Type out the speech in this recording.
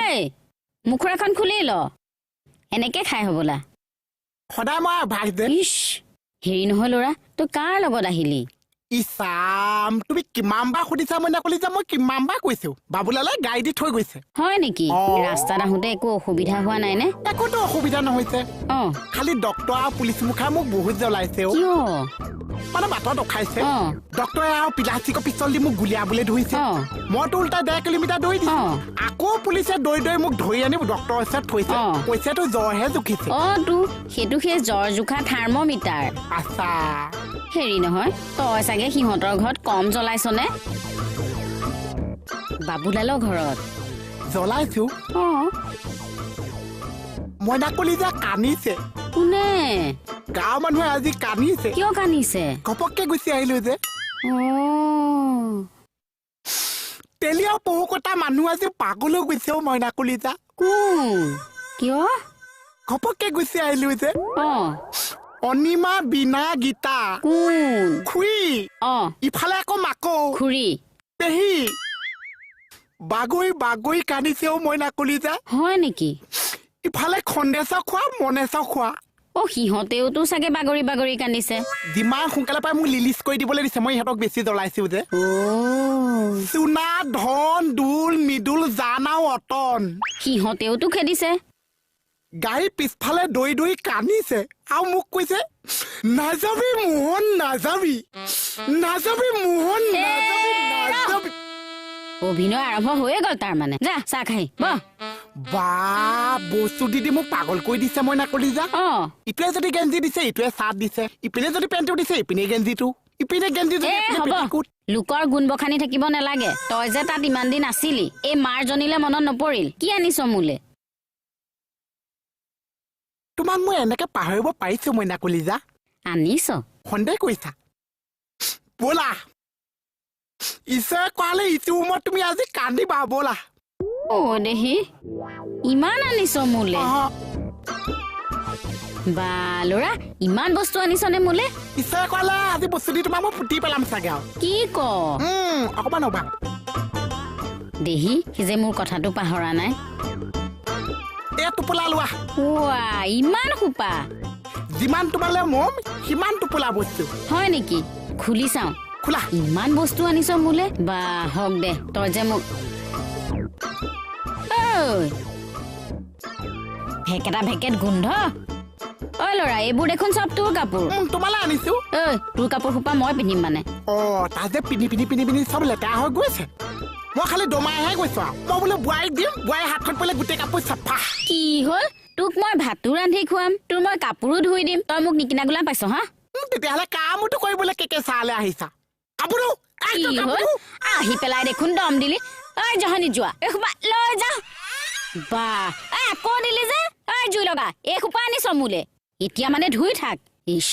এই মুখৰাখন খুলি ল, এনেকে খাই হবলা। সদায় মই অভ্যাস যে। ইছ, হেৰি নহয় ল'ৰা, তই কাৰ লগত আহিলি? ইছাম, তুমি কিমান বাৰ সুধিছা মইনা কলিজা, মই কিমান বাৰ কৈছো। বাবুলালে গাড়ী দি থৈ গৈছে। হয় নেকি? ৰাস্তাত আহোঁতে একো অসুবিধা হোৱা নাই নে? একোতো অসুবিধা নহৈছে। খালি ডক্তৰ আৰু পুলিচ মুখাই মোক বহুত জ্বলাইছে। কিয়? মানে বাটত ৰখাইছে, ডক্তৰে আৰু প্লাষ্টিকৰ পিষ্টল দি মোক গুলিয়াবলৈ ধৰিছে। মইতো উল্টা 1.5 কিলোমিটাৰ দৌৰি দিছো। আকৌ পুলিচে দৌৰি দৌৰি মোক ধৰি আনি ডক্তৰৰ ওচৰত থৈছে। কৈছে তো জ্বৰহে জুখিছে। অ তো সেইটো সেই জ্বৰ জোখা থাৰ্মমিটাৰ। আচ্ছা। হেৰি নহয়, তই চাগে সিহঁতৰ ঘৰত কম জ্বলাইছনে? বাবুলালৰ ঘৰত জ্বলাইছো। মইনা কলিজা কান্দিছে। কোনে? গাঁৱৰ মানুহে আজি কান্দিছে। কিয় কান্দিছে? ঘপককে গুচি আহিলো যে। তেলীয়া পহু কটা মানুহ আজি পাগল হৈ গৈছে অ মইনা কলিজা। কোন? কিয়? ঘপককে গুচি আহিলো যে। অনিমা, বিনা, গীতা। কোন? খুৰী। ইফালে আকৌ মাকৌ। খুৰী। পেহী। বাগৰি বাগৰি কান্দিছে অ মইনা কলিজা। হয় নেকি? ইফালে খন্দেশ্বৰ খোৱা, মনেশ্বৰ খোৱা। অ সিহঁতেওতো চাগে বাগৰি বাগৰি কান্দিছে। যিমান সোনকালে পাই মোক লিলিজ কৰি দিবলৈ দিছে, মই ইহঁতক বেছি জ্বলাইছো যে। চোনা, ধন, দোল, মৃদুল, জান আৰু অতন। সিহঁতেওতো খেদিছে। গাড়ী পিছফালে দৌৰি দৌৰি কান্দিছে আৰু মোক কৈছে, নাযাবি মোহন, নাযাবি, নাযাবি মোহন, নাযাবি, নাযাবি। অভিনয় আৰম্ভ হৈয়ে গ'ল তাৰ মানে। যা চাহ খাই বহ। বা বস্তু দি দি মোক পাগল কৰি দিছে মইনা কলিজা। ইটোৱে যদি গেঞ্জি দিছে, ইটোৱে চাৰ্ট দিছে, ইপিনে যদি পেণ্টটো দিছে, ইপিনে গেঞ্জিটো, ইপিনে গেঞ্জি। হ'ব, লোকৰ গুণ বখানি থাকিব নালাগে। তই যে তাত ইমান দিন আছিলি, এই মাৰজনীলে মনত নপৰিল? কি আনিছ মোলে? তোমাক মই এনেকে পাহৰিব পাৰিছো মইনা কলিজা? আনিছ? সন্দেহ কৰিছা? ব'লা, ঈশ্বৰে কোৱালে ইটো ৰুমত তুমি আজি কান্দিবা। ব'লা। অ দেহি, ইমান আনিছ মোলে? বা ল'ৰা, ইমান বস্তু আনিছনে মোলে? ঈশ্বৰে কোৱালে আজি বস্তু দি তোমাক মই পুতি পেলাম চাগে আৰু। কি ক? অকণমান অবাক। দেহি, সি যে মোৰ কথাটো পাহৰা নাই। এই টোপোলা লোৱা। ওৱা, ইমান সোপা! যিমান তোমালে মম সিমান টোপোলা বস্তু। হয় নেকি? খুলি চাওঁ। খোলা। ইমান বস্তু আনিছ মোলে? বা হওক দে, তই যে মোক ভেকেটা ভেকেট গোন্ধ। ঐ ল'ৰা, এইবোৰ দেখোন চব তোৰ কাপোৰ। তোমালে আনিছো। ঐ, তোৰ কাপোৰ সোপা মই পিন্ধিম মানে? অ, তাৰ যে পিন্ধি পিন্ধি পিন্ধি পিন্ধি চব লেতেৰা হৈ গৈছে। মই খালি দমাইহে গৈছো আৰু। মই বোলো বোৱাৰীক দিম, বোৱাৰী হাতখন পৰিলে গোটেই কাপোৰ চাফা। কি হ'ল? তোক মই ভাতো ৰান্ধি খুৱাম, তোৰ মই কাপোৰো ধুই দিম, তই মোক নিকিনা গোলাম পাইছ? হা, তেতিয়াহ'লে কামোতো কৰিবলৈ কেকে চালে আহিছা। কাপোৰো কি হ'ল? আহি পেলাই দেখোন দম দিলি। ঐ জহনি যোৱা, এই সোপা লৈ যা। বা আকৌ দিলি যে। ঐ জুই লগা, এই সোপা আনিছ মোলে? এতিয়া মানে ধুই থাক। ইছ।